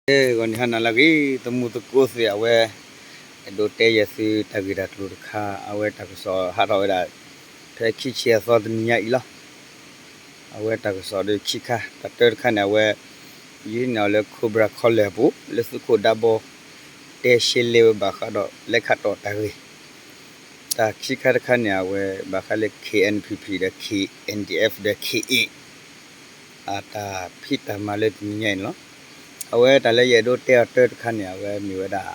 ဂီၤနံၤဟါနၤလၢအဂ့ၤ သမူသကိးသ့ၣ် အဝဲ အဲၣ်ဒိးတဲယဲၢ်သုတၢ်ဂ့ၢ်တၢ်ကျိၤတခါ အဝဲတၢ်ကစီၣ်ဟးထီၣ်ဝဲဒၣ် ဖဲခံဆံအသီတနံၤညါအံၤလီၤ. အဝဲတၢ်ကစီၣ်ဒီးခံခါ တၢ်တၢတခါန့ၣ် အဝဲ ယဟံးန့ၢ်အီၤလၢ Cobra College အပူၤ လၢသုးခိၣ်ဒါဘီ တဲရှဲလဲဝဲဘၣ်ဃးဒီးလဲၤခးတီၢ်တၢ်ဂ့ၢ် တၢ်ခံခါတခါန့ၣ် အဝဲဘၣ်ဃးလၢ K N P P ဒီး K N D F ဒီး K A အတၢ်ဖံးတၢ်မၤလၢတနံၤညါအံၤန့ၣ်လီၤ. အဝဲတၢ်လၢယအဲၣ်ဒိးတဲအီၤတၢတခါန့ၣ် အဝဲမ့ၢ်ဝဲဒၣ်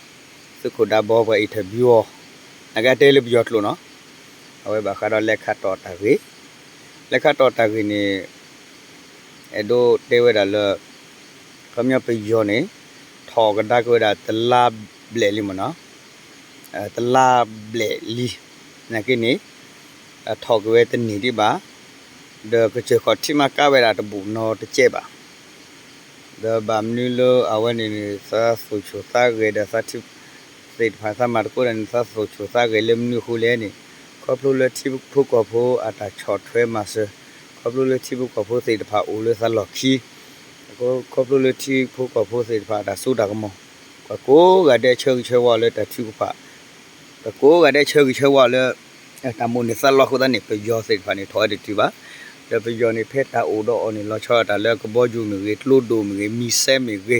သုးခိၣ်ဒါဘီပှၤ interview အီၤ နကတဲလၢပယီၤကျိာ်နီၤ အဝဲဘၣ်ဃးဒီးလဲၤခးတီၢ်တၢ်ဂ့ၢ် လဲၤခးတီၢ်တၢ်ဂ့ၢ်န့ၣ် အဲၣ်ဒိးတဲဝဲဒၣ်လၢ ခီပညီပယီၤန့ၣ် ထီၣ်ကဒါက့ၤဝဲဒၣ်တလါဘျဲၣ်လံမ့ၢ်နီၤ တလါဘျဲၣ်လံ နာ်က့န့ၣ် ထီၣ်က့ၤဝဲတန့ၢ်ဒံးဘၣ် ဒီးကစၢၢ်ခီၣ်ထံးမၤကါဝဲဒၣ်တဘူၣ်နီတကဲးဘၣ် ဒီးဘၣ်မနုၤလၢအဝဲန့ၣ်န့ၣ် သးသူၣ်ဆူၣ်သးဂဲၤဒီးသးထံ သ့ၣ်တဖၣ်သးမၤသကိးတၢ်န့ၣ် သးသူၣ်ဆူၣ်သးဂဲၤလၢမနုၤအဃိလဲၣ်န့ၣ် ခီဖျိလၢထံဖိကီၢ်ဖိအတၢ်ဆီၣ်ထွဲမၤစၢၤ ခီဖျိလၢထံဖိကီၢ်ဖိသ့ၣ်တဖၣ်အိၣ်လၢသးလီၢ်ခံ ခီဖျိလၢထံဖိကီၢ်ဖိသ့ၣ်တဖၣ်အတၢ်စိတၢ်ကမီၤ ပှၤကိးဂၤဒဲးဆၢဂ့ၤဆၢဝါလၢတၢ်ထုကဖၣ် ပှၤကိးဂၤဒဲးဆၢဂ့ၤဆၢဝါလၢ တၢ်မိၣ်န့ၢ်သးလီအဃိသတးန့ၣ် ပယီၤသ့ၣ်တဖၣ်န့ၣ် ထီၣ်ဝဲတတုၤဘၣ်. ဒီးပယီၤန့ၣ် ဖဲတၢ်အိၣ်ဒီးအီၤန့ၣ် လီၤဆီဒၣ်တၢ်လၢကဘီယူၤမ့ၢ်ဂ့ၤ, ကျိဒိၣ်မ့ၢ်ဂ့ၤ, မံၤစဲမ့ၢ်ဂ့ၤ,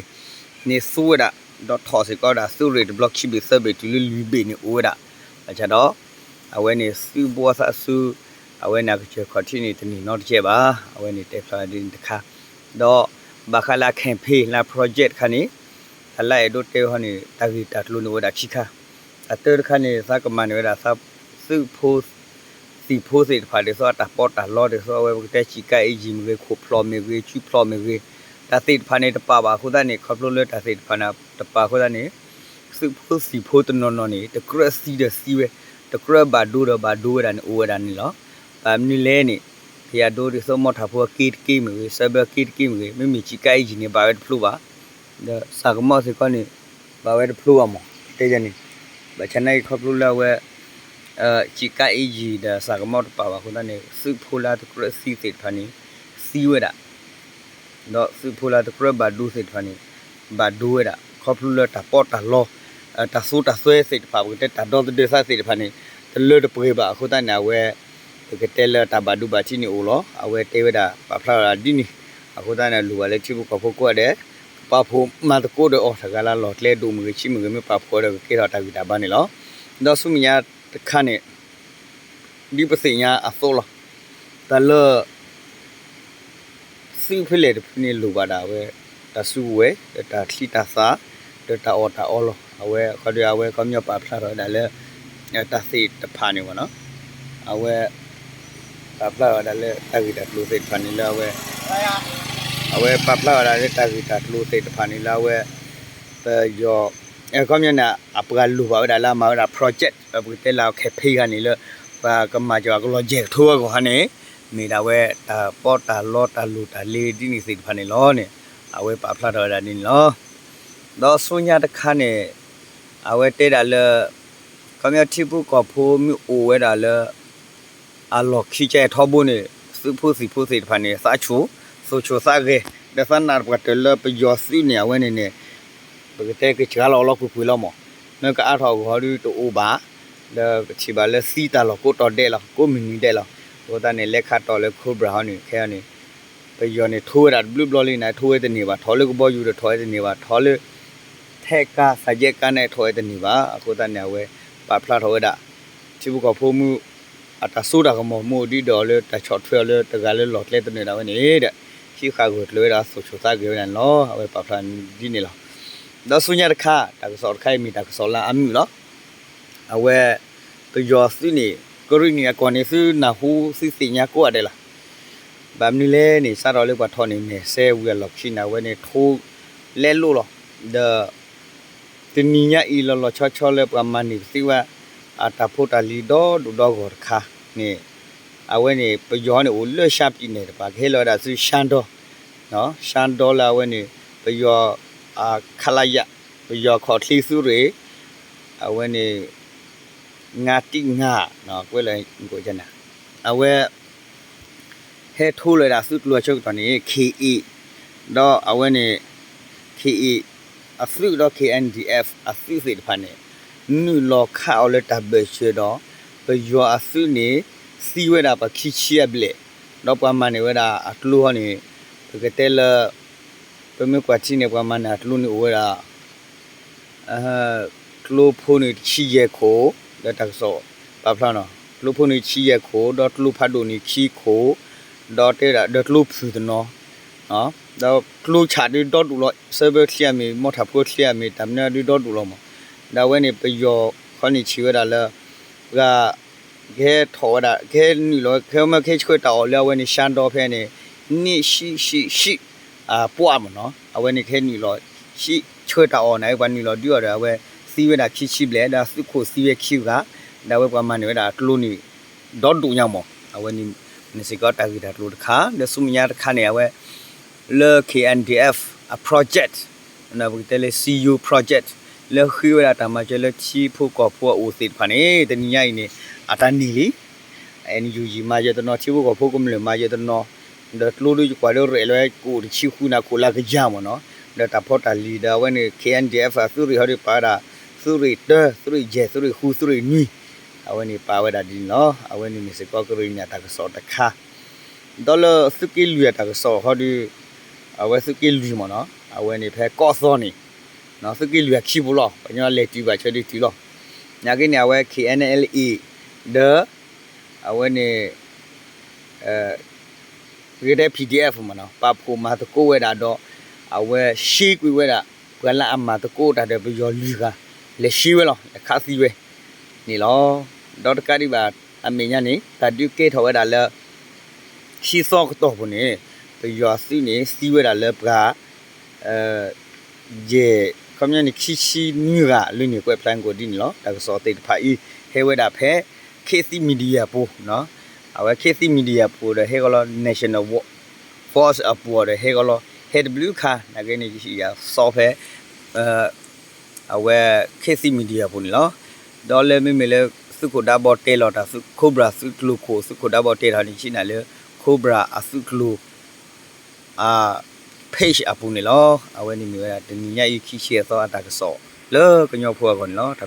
န့ၢ်သူဝဲဒၣ်, ဒီးထီၣ်စ့ၢ်ကီးဒၣ်သုးရ့ၣ်တဘျီခံဘ့ၣ်သၢဘ့ၣ်တုၤလၢလွံၢ်ဘ့ၣ်န့ၣ်အိၣ်ဝဲဒၣ်. ဘၣ်ဆၣ်ဒီး အဝဲန့ၣ်သုးဘှီသးအစု, အဝဲန့ၣ်အကစၢၢ်ခီၣ်ထံးန့ၣ် တန့ၢ်နီတကဲဘၣ်. အဝဲန့ၣ်တဲဖျါဒ်န့ၣ်တခါ, ဒီးဘၣ်ဃးလၢ campaign လၢ project တခါန့ၣ် တၢ်လၢအဲၣ်ဒိးတဲဝဲဟီန့ၣ် တၢ်ဂ့ၢ်တၢ်ကျိၤန့ၣ်အိၣ်ဝဲဒၣ်ခံခါ, တၢ်တၢတခါန့ၣ် သးကမၤန့ၢ်ဝဲဒၣ် သုးဖိ သံၣ်ဖိသ့ၣ်တဖၣ်ဒ်သိးအတၢ်ပီးတၢ်လီဒ်သိးအဝဲပကတဲစံးကါအ့ၣ်ယံၤမ့ၢ်ဂ့ၤ, ခိၣ်ဖျီၣ်မ့ၢ်ဂ့ၤ, စုဖျီၣ်မ့ၢ်ဂ့ၤ, တၢ်သ့ၣ်တဖၣ်န့ၣ်တပာ်ဘၣ်အဃိသတးန့ၣ် ခီဖျိလၢတၢ်သ့ၣ်တဖၣ်န့ၣ်တပာ်အဃိသတးန့ၣ် သုးဖိသံၣ်ဖိတနီၤနီၤန့ၣ် တကြၢးသံဒီးသံဝဲ, တကြၢးဘၣ်ဒိဒီးဘၣ်ဒိဝဲဒၣ်န့ၣ်အိၣ်ဝဲဒၣ်န့ၣ်လီၤ. ဘၣ်မနုၤလဲၣ်န့ၣ် ဖယၤဒိဒ်သိးမီထးဖိအက့တက့မ့ၢ်ဂ့ၤ, စၢဘၢက့တက့မ့ၢ်ဂ့ၤ, မ့မ့ၢ်စံးကါအ့ၣ်ယံၤန့ၣ် ဘၣ်ဝဲတဖျိဘၣ် ဒီးစၢ်ကမီၣ်စ့ၢ်ကီးန့ၣ် ဘၣ်ဝဲတဖျိဘၣ်မး တဲယၤန့ၣ်, ဘၣ်ဆၣ်နာ်က့ခီဖျိလၢအဝဲ စံးကါအ့ၣ်ယံၤဒီးစၢ်ကမီၣ်တပာ်ဘၣ်အဃိသတးန့ၣ် သုးဖိလၢတကြၢးသံသ့ၣ်တဖၣ်န့ၣ် သံဝဲဒၣ်, ဒီးသုးဖိလၢတကြၢးဘၣ်ဒိသ့ၣ်တဖၣ်န့ၣ် ဘၣ်ဒိဝဲဒၣ် ခီဖျိလၢတၢ်ပီးတၢ်လီ တၢ်သိတၢ်သွဲသ့ၣ်တဖၣ် ပကတဲတၢ်ဒီသဒၢသးသ့ၣ်တဖၣ်န့ၣ် တလၢတပှဲၤဘၣ်အဃိသတးန့ၣ် အဝဲ ပကတဲလၢတၢ်ဘၣ်ဒိဘၣ်ထံးန့ၣ်အိၣ်လီၤ. အဝဲတဲဝဲဒၣ် ပာ်ဖျါဝဲဒၣ်ဒ်န့ၣ် အဃိသတးန့ၣ် လိၣ်ဘၣ်လၢထံဖိကီၢ်ဖိကိးဂၤဒဲး ကပာ်ဖှိၣ်မၤသကိးဒီးအီၤ တဂၤလၢလီၢ်ကျဲဒိၣ်မ့ၢ်ဂ့ၤ ဆံးမ့ၢ်ဂ့ၤ မ့ၢ်ပာ်ဖှိၣ်ဒီးကကဲထီၣ်တၢ်ဂံၢ်တၢ်ဘါန့ၣ်လီၤ. ဒီးဆူမဲာ်ညါတခါန့ၣ် ဒ်ပသ့ၣ်ညါအသိးလီၤ. တၢ်လၢ သုးဖဲလဲၣ်တဖုန့ၣ်လိၣ်ဘၣ်ဒၣ်ဝဲ တၢ်စုကဝဲၤ ဒီးတၢ်ချံတၢ်သၣ် ဒီးတၢ်အီၣ်တၢ်အီလီၤ. အဝဲခီဒီးအဝဲခီပညီပာ်ဖျါထီၣ်ဝဲဒၣ်လၢ တၢ်သ့ၣ်တဖၣ်န့ၣ်ဘၣ်နီၤ. အဝဲ ပာ်ဖျါထီၣ်ဝဲဒၣ်လၢတၢ်ဂ့ၢ်တၢ်ကျိၤသ့ၣ်တဖၣ်န့ၣ်လၢအဝဲ အဝဲပာ်ဖျါဝဲဒၣ်လၢတၢ်ဂ့ၢ်တၢ်ကျိၤသ့ၣ်တဖၣ်န့ၣ်လၢအဝဲ ပယီၤ ခီပညီန့ၣ် အပှၤလိၣ်ဘၣ်ဝဲဒၣ်လၢအမၤဝဲဒၣ် project ပကတဲလၢ campaign တခါန့ၣ်လၢ ပှၤကမၤစၢၤအကလီၤစဲၤကထိအဂီၢ်ခါန့ၣ် မ့ၢ်ဒၣ်ဝဲတၢ်ပီးတၢ်လီတၢ်လိၣ်တၢ်လ့ဒ်န့ၣ်သ့ၣ်တဖၣ်န့ၣ်လီၤန့ၣ် အဝဲပာ်ဖျါထီၣ်ဝဲဒၣ်ဒ်န့ၣ်လီၤ. ဒီးဆူညါတခါန့ၣ် အဝဲတဲဒၣ်လၢ ခီပညီထံဖိကီၢ်ဖိမ့ၢ်အိၣ်ဝဲဒၣ်လၢ အလီၢ်ခံကဲထီဘိန့ၣ် သုးဖိသံၣ်ဖိသ့ၣ်တဖၣ်န့ၣ် သးဆူၣ် သူၣ်ဆူၣ်သးဂဲၤ ဒီးသးနာ်ပှၤတၢၢ်လၢပယီၤသုးန့ၣ် အဝဲန့ၣ်န့ၣ် ပကတဲကစှၤလီၤအလီၤကွံာ်ကွံာ်လီၤမး မ့ၢ်ကအါထီၣ်အဂီၢ်ဒုးတအိၣ်ဘၣ် ဒီးပထံၣ်ဘၣ်လၢသံတၢ်လီၢ်ကိးတီၤဒဲးလီၤ ကိးမုၢ်နံၤဒဲးလီၤ. အဃိသတးန့ၣ် လဲၤခးတီၢ်လၢ Cobra ဟီန့ၣ် ခဲအံၤန့ၣ် ပယီၤန့ၣ် ထိဝဲဒၣ်တဘျုးဘျီလံန့ၣ် ထိဝဲတန့ၢ်ဘၣ် ထီၣ်လၢကဘီယူၤဒီးထီၣ်ဝဲတန့ၢ်ဘၣ် ထီၣ်လၢ ထဲကါသးယဲကါန့ၣ်ထီၣ်ဝဲတန့ၢ်ဘၣ် အဃိသတးန့ၣ် အဝဲပာ်ဖျါထီၣ်ဝဲဒၣ် ထံဖိကီၢ်ဖိမုၢ် အတၢ်စိတၢ်ကမီၤ မ့ၢ်အိၣ်ဒံးဒီးလၢတၢ်ဆီၣ်ထွဲအီၤလၢတဂၤလၢလီၢ်ကျဲသနၢၣ်ဒၣ်ဝဲန့ၣ်ဒီး ဟံးဃာ်ဂၢၢ်ကျၢၤဝဲဒၣ်သူၣ်ဆူၣ်သးဂဲၤဝဲဒၣ်န့ၣ်လီၤ. အဝဲပာ်ဖျါဒ်န့ၣ်လီၤ. ဒီးဆူညါတခါ တၢ်ကစီၣ်တခါအံၤမ့ၢ်တၢ်ကစီၣ်လၢအမုာ်လီၤ. အဝဲ ပယီၤသုးန့ၣ် ကရံၣ်နံၣ်အကီၢ်န့ၣ် သုနၢ်ဟူသုသ့ၣ်ညါကိးဂၤဒဲးလီၤ. ဘၣ်မနုၤလဲၣ်န့ၣ် စးထီၣ်လၢပှၤထီၣ်န့ၢ်မဲာ်စဲဝံၤအလီၢ်ခံန့ၣ် အဝဲန့ၣ်ထိလဲလိာ်လီၤ. ဒီး တနံၤညါအံၤလီၤလီၤဆီဆီလၢပှၤမၤန့ၢ်ပသံဝဲ အတၢ်ဖိတၢ်လံၤဒီဒိၣ်ဒီဂီၢ်တခါန့ၣ် အဝဲန့ၣ် ပယီၤန့ၣ်အိၣ်လၢ ရှမ်းပြည်နယ် တပၤ ကဟဲလီၤဝဲဒၣ်ဆူ ရှမ်းတော ရှမ်းတော လၢအဝဲန့ၣ် ပယီၤ ခလရ ပယီၤခီၣ်ချ့သုးရ့ၣ် အဝဲန့ၣ် ငါးတစ်ငါး ကွဲးလၢ အဝဲ ဟဲထိလီၤဝဲဒၣ်သုးကျိၤအဆၢကတီၢ်န့ၣ် ခ့အ့ၣ် ဒီးအဝဲန့ၣ် ခ့အ့ၣ် အသုးဒီး K N D F အသုးသ့ၣ်တဖၣ်န့ၣ် နုာ်လီၤခးအီၤလၢတၢ်ဘၢၣ်စၢၤဒီး ပယီၤအသုးန့ၣ် သံဝဲဒၣ်ပှၤခံဆံအဘျဲၣ်, ဒီးပှၤမၤန့ၢ်ဝဲဒၣ်အကျိဟီန့ၣ် ပကတဲလၢ ပမ့ၢ်ကွၢ်ထံန့ၣ် ပှၤမၤန့ၢ်အကျိန့ၣ်အိၣ်ဝဲဒၣ် ကျိဖိန့ၣ်တဆံယဲၢ်ခိၣ်, လၢတၢ်ကစီၣ်ပာ်ဖျါနီၤ, ကျိဖိန့ၣ်တဆံယဲၢ်ခိၣ်, ဒီးကျိဖးဒိၣ်န့ၣ်ခံခိၣ်, ဒီးတဲဝဲဒၣ်ဒီးကျိဖုၣ်တနီၤ, ဒီးကျိဆၣ်ဒုးဒီဒူၣ်လီၤ, စၢဘၢချံအမ့ၢ် မီၢ်ထၣ်ဖိချံအမ့ၢ် တၢ်မနုၤဒုးဒီဒူၣ်လီၤမး, ဒီးအဝဲန့ၣ်ပယီၤခီန့ၣ်ဆံးဝဲဒၣ်လၢ ပှၤ ကဟဲထီၣ်ဝဲဒၣ် ကဟဲနုာ်လီၤ ကဟဲမၢကဟဲဆှၢတၢ်အီၣ်လၢအဝဲန့ၣ် ရှါဒီဖဲန့ၣ် နံၣ်ဆံဆံဆံ ပှၢ်မ့ၢ်နီၤ, အဝဲန့ၣ်ကဟဲနုာ်လီၤ ဆှၢတၢ်အီၣ်န့ၣ် ပှၤနုာ်လီၤဒုးအီၤဒီး အဝဲသံဝဲဒၣ်ခံဆံဘျဲၣ် ဒီးအသုးခိၣ်သံဝဲခံဂၤ, ဒီးအဝဲပှၤမၤန့ၢ်ဝဲဒၣ်အကျိန့ၣ် ဒီဒူၣ်ညါမး, အဝဲန့ၣ် မ့ၢ်စ့ၢ်ကီးတၢ်ဂ့ၢ်တၢ်ကျိၤတခါ, ဒီးဆူမဲာ်ညါတခါန့ၣ် အဝဲ လၢ K N D F အ project ပကတဲလၢ C U project လၢဃ့ဝဲဒၣ်တၢ်မၤစၢၤလၢထံဖိကီၢ်ဖိအအိၣ်သ့ၣ်တဖၣ်န့ၣ် တနံၤညါအံၤန့ၣ် အတၢ်န့ၢ်လံ N U G မၤယဲၢ်တနီၤ, ထံဖိကီၢ်ဖိကမျၢၢ်မၤယဲၢ်တနီၤ, ဒီးကျိဒုးယကွၢ်လၢရဲၣ်လီၤဝဲ ကအိၣ်တဆံဃုနၤခိၣ်လၢကယၤမ့ၢ်နီၤ, ဒီးတၢ်ဖီတၢ်လံၤဒီးအဝဲန့ၣ် K N D F အသုးရ့ၣ်ဟီဒုးပာ်ဝဲဒၣ် သုးရ့ၣ်တၢ, သုးရ့ၣ်ယဲၢ်, သုးရ့ၣ်ဃု, သုးရ့ၣ်နွံ, အဝဲန့ၣ်ပာ်ဝဲဒၣ်ဒ်န့ၣ်လီၤ. အဝဲန့ၣ်မ့ၢ်စ့ၢ်ကီးကရံၣ်နံၣ်တၢ်ကစီၣ်တခါ, ဒီးလၢသုးက့လွံၢ်အတၢ်ကစီၣ်ဟီဒုး, အဝဲသုးက့လွံၢ်မ့ၢ်နီၤ, အဝဲန့ၣ်ဖဲကီၢ်သီန့ၣ်, သုးက့လွံၢ်အခံပူၤလီၤ, ပှၤကညီလဲၤတုၤဘၣ်ဆၢဒုးတုၤလီၤ, နာ်က့န့ၣ် အဝဲ K N L A ဒီး အဝဲန့ၣ် ဂ့ၤတဲ P D F မ့ၢ်နီၤ, ပာ်ဖှိၣ်မၤသကိးဝဲဒၣ်ဒီး အဝဲရှဲကွံာ်ဝဲဒၣ် ပှၤလၢအမၤသကိးတၢ်ဒီးပယီၤလွံၢ်ဂၤ, လဲၤရှဲဝဲလီၤ, လဲၤခးသံဝဲန့ၣ်လီၤ. ဒီးတကးဒံးဘၣ် အမဲာ်ညါန့ၣ် တၢ်ဒုးကဲထီၣ်ဝဲဒၣ်လၢ ခံသီကတီၢ်ပူၤန့ၣ် ပယီၤအသုးန့ၣ် သံဝဲဒၣ်လၢပှၤ ယဲၢ်, ခီပညီန့ၣ် ခံဆံနွံဂၤလၢန့ၣ် ကွဲးဖျါကိးဒ်န့ၣ်လီၤ. တၢ်ကစီၣ်သ့ၣ်တဖၣ်အံၤ ဟဲဝဲဒၣ်ဖဲ ခေတ်သစ် Media အပူၤ, အဝဲ ခေတ်သစ် Media အပူၤဒီးဟဲကီးလီၤ National Force အပူၤဒီးဟဲကီးလီၤ, ဟဲတဘျုးခါ နာ်က့န့ၣ် ယသီဖဲ အဝဲ ခေတ်သစ် Media အပူၤန့ၣ်လီၤ. ဒီးလၢမ့မ့ၢ်လၢ သုးခိၣ်ဒါဘီတဲလီၤတၢ် Cobra သုးကျိၤခိၣ် သုးခိၣ်ဒါဘီတဲထီၣ်န့ၣ် ဆ့ၣ်နီၤလၢ Cobra အသုးကျိၤ အ page အပူၤန့ၣ်လီၤ. အဝဲန့ၣ်မ့ၢ်ဝဲဒၣ်တနံၤညါအံၤခံဆံအသီအတၢ်ကစီၣ်လၢကညီဖိအဂီၢ်န့ၣ်လီၤ.